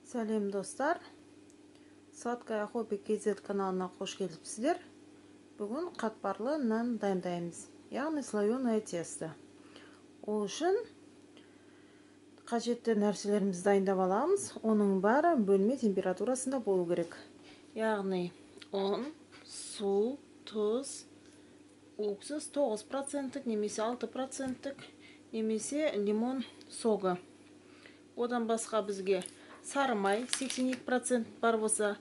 Сәлем достар. Сладкая хобби KZ каналына қош келіпсіздер. Бүгін қатпарлы нан дайындаймыз, яғни слоеное тесто. Ол үшін қажетті нәрселерімізді дайындап аламыз. Оның бәрі бөлме температурасында болу керек. Яғни ұн, су, тұз, уксус 9% немесе 6% немесе лимон согы. Одан басқа бізге сары май 82% бар болса,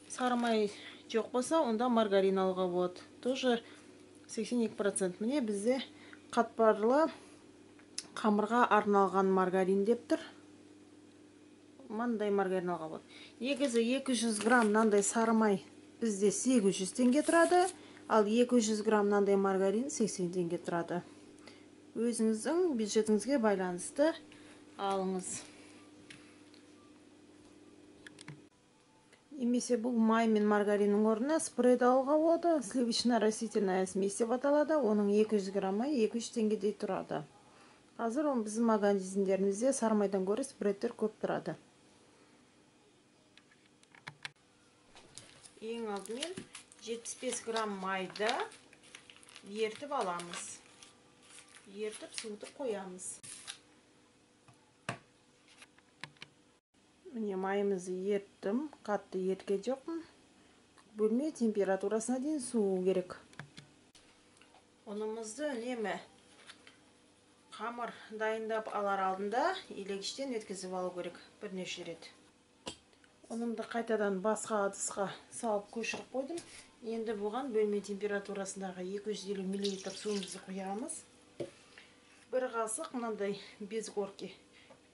сары май жоқ болса, онда маргарин алуға болады. Тоже 82%. Міне бізде қатпарлы қамырға арналған маргарин деп тұр. Мынандай маргарин алуға болады. Негізі 200 грамм мынандай сары май бізде 800 теңге тұрады, ал 200 грамм мынандай маргарин 80 теңге тұрады. Өзіңіздің бюджетіңізге байланысты алыңыз. Немесе бұл май мен маргариннің орнына спред алуға болады. Сливочно-растительная смесь деп аталады. Оның 200 граммы 200 теңгедей тұрады. Қазір оның біздің магазиндерімізде сары майдан гөрі спредтер көп тұрады. Ең алдымен 75 грамм майды ертіп аламыз. Ертіп суытып қоямыз. Міне майымызды ерттім, қатты ерткен жоқпын. Бөлме температурасына дейін суы керек. Ұнымызды үнемі қамыр дайындап алар алдында елегіштен өткізіп алу керек бірнеше рет. Ұнымды қайтадан басқа ыдысқа салып көшіріп қойдым. Енді бұған бөлме температурасындағы 250 мл суымызды құямыз. Бір қасық мынандай без горки,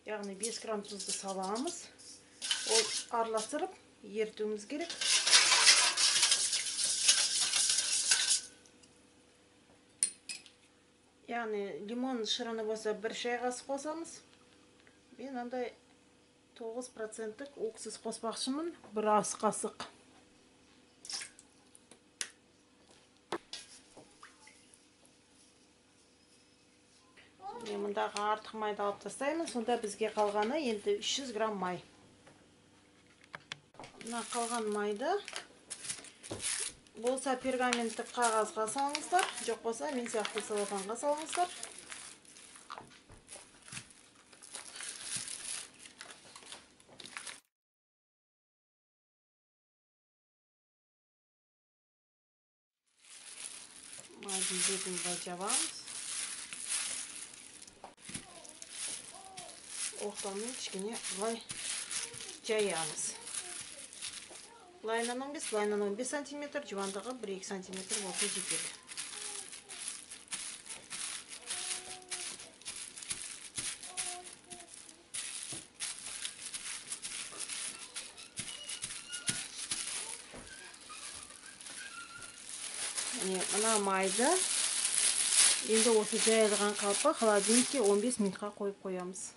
яғни 5 грамм тұзды саламыз. Ол араластырып ертуіміз керек. Яғни лимон шырыны болса 1 шай қасық қосамыз. Мен андай 9% уксус қоспақшымын, 1 ас қасық. Мен мұндағы артық майды алып тастаймын. Сонда бізге қалғаны енді 300 грамм май. Мына қалған майды болса пергаменттік қағазға салыңыздар, жоқ болса мен сияқты целлофанға салыңыздар. Майдың бетін былай жабамыз. Оқтаумен кішкене былай жаямыз. Былайынан 15, былайынан 15 сантиметр, жуандығы 1-2 сантиметр болса жетеді. Міне мына майды енді осы жайылған қалпы холодильникке 15 минутқа қойып қоямыз.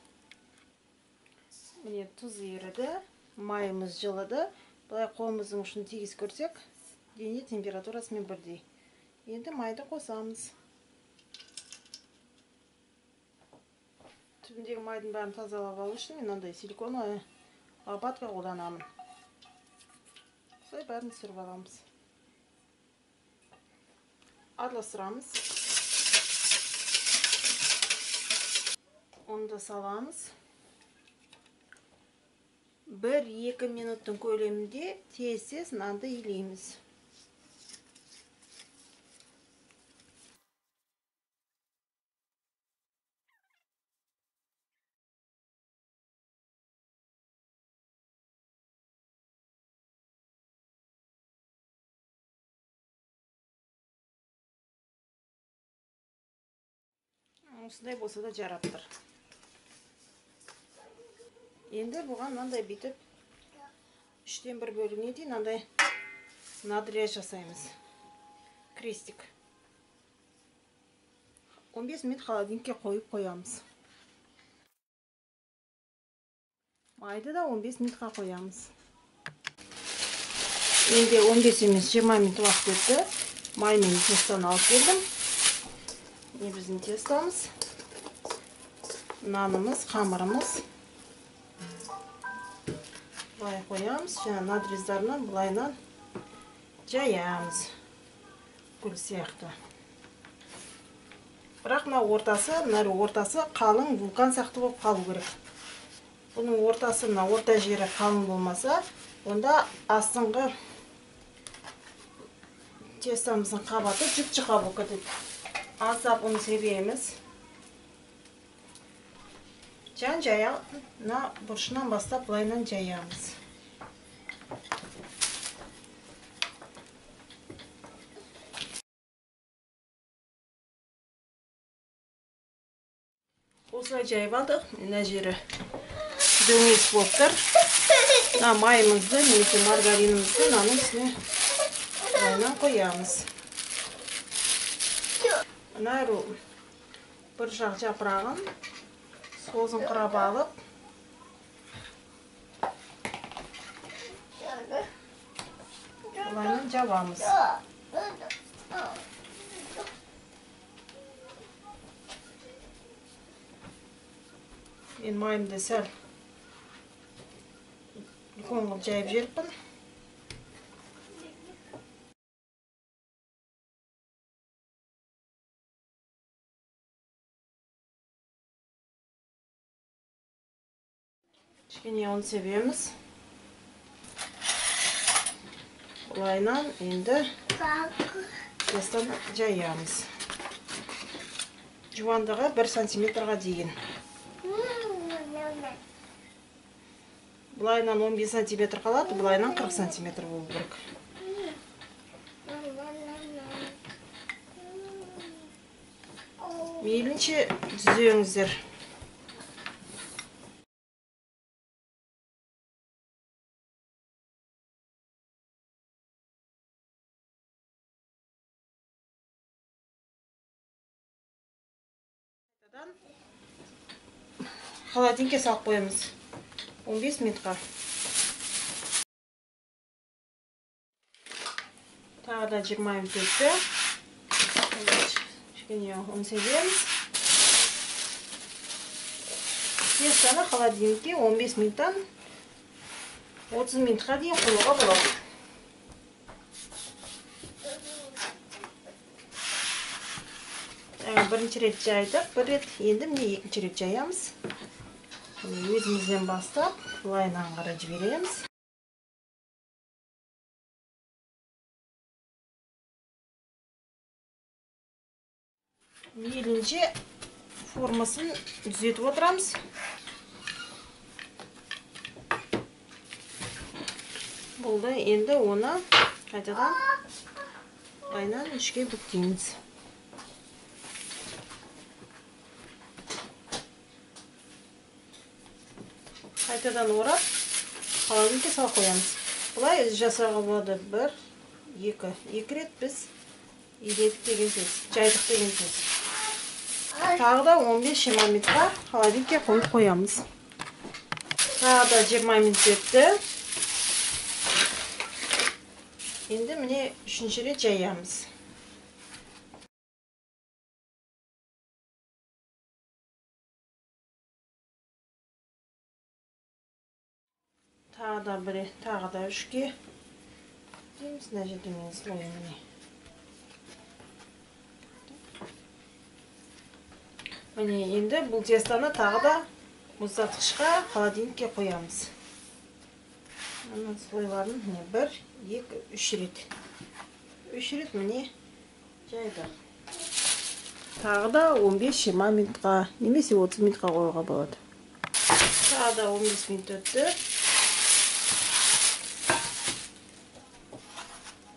Міне тұз еріді, майымыз жылыды. Былай қолымыздың ұшын тегіс көрсек, дене температурасымен бірдей. Енді майды қосамыз. Түбіндегі майдың бәрін тазалап алу үшін мен мынандай силиконовый лопатка қолданамын. Осылай бәрін түсіріп аламыз. Араластырамыз. Ұнды саламыз. 1-2 минуттың көлемінде тез-тез нанды илейміз. Осындай болса да жарап тұр. Енді бұған мынандай бүйтіп 1/3 бөлігіне дейін мынандай надрез жасаймыз. Крестик. 15 минут холодильникке қойып қоямыз. Майды да 15 минутқа қоямыз. Енді 15 емес 20 минут уақыт өтті. Май мен тестаны алып келдім. Міне біздің тестамыз, нанымыз, қамырымыз. Былай қоямыз, жаңа надрездарынан былайынан жаямыз. Гүл сияқты. Бірақ мына ортасы, мына ортасы қалың вулкан сияқты болып қалу керек. Бұның ортасы, мына орта жері қалың болмаса, онда астыңғы тестамыздың қабаты жұп-жұқа болып кетеді. Аздап ұн себеміз. Жан жая, мына бұрышынан бастап былайынан жаямыз. Осылай жайып алдық. Мына жері дөңес болып тұр. Мына майымызды немесе маргаринімізді мынаның үстіне былайынан қоямыз. Мына бір жақ жапырағын созыңқырап алып, былайынан жабамыз. Мен майымды сәл үлкен қылып жайып жіберіппін. Кішкене ұн себеміз. Былайынан енді тестаны жаямыз. Жуандығы 1 сантиметрға дейін. Былайынан 15 сантиметр қалады, былайынан 40 сантиметр болу керек. Мейлінше түзеңіздер. Холодильникке салып қоямыз 15 минутқа. Тағы да 20 минут өтті. Кішкене ұн себеміз. Тестаны холодильникке 15 минуттан 30 минутқа дейін қоюға болады. Бірінші рет жайдық, бір рет, енді міне екінші рет жаямыз. Өзімізден бастап былайынан қарай жібереміз. Мейлінше формасын түзетіп отырамыз. Болды, енді оны қайтадан былайынан үшке бүктейміз. Қайтадан орап, холодильникке салып қоямыз. Былай жасауға болады. 1, 2. 2 рет біз иледік деген сөз, жайдық деген сөз. Тағы да 15-20 минутқа холодильникке қойып қоямыз. Тағы да 20 минут өтті. Енді міне үшінші рет жаямыз. Тағы да бір, тағы да үшке. Дейміз, мына жерде мен слойым міне. Міне енді бұл тестаны тағы да мұздатқышқа, холодильникке қоямыз. Мына слойларын міне 1, 2, 3 рет. 3 рет міне жайдық. Тағы да 15-20 минутқа, немесе 30 минутқа қоюға болады. Тағы да 15 минут өтті.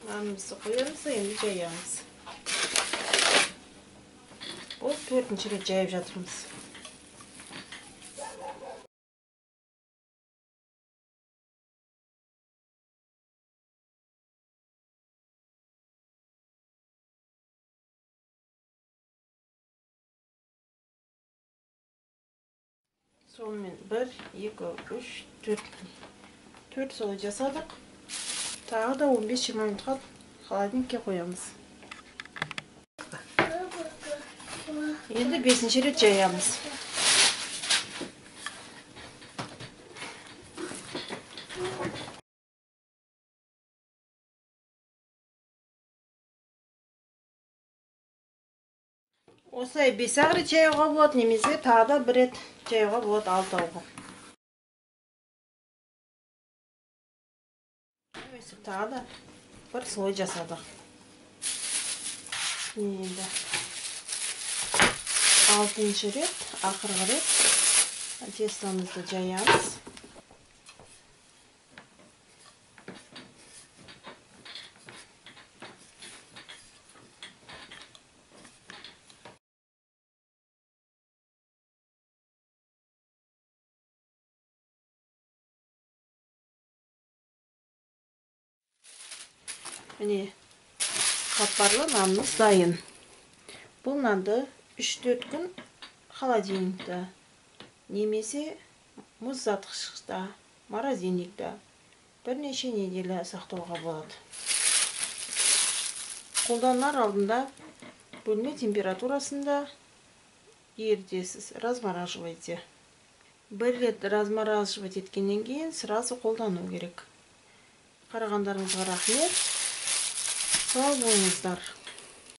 Нанымызды қоямыз, енді жаямыз. Бұл 4-ші рет жайып жатырмыз. Сонымен 1, 2, 3, 4. 4 солай жасадық. Тағы да 15-20 минутқа холодильникке қоямыз. Енді 5-ші рет жаямыз. Осылай 5-ақ рет жаюға болады, немесе тағы да бір рет жаюға болады, 6-ауға. Өстіп тағы да бір слой жасадық. Енді 6-шы рет, ақырғы рет тестомызды жаямыз. Міне, қатпарлы нанымыз дайын. Бұл нанды 3-4 күн холодильникте немесе мұздатқышта, морозильникте бірнеше неделя сақтауға болады. Қолданар алдында бөлме температурасында ерітесіз, размораживайте. Бір рет размораживать еткеннен кейін сразу қолдану керек. Қарағандарыңызға рахмет. Сау болыңыздар.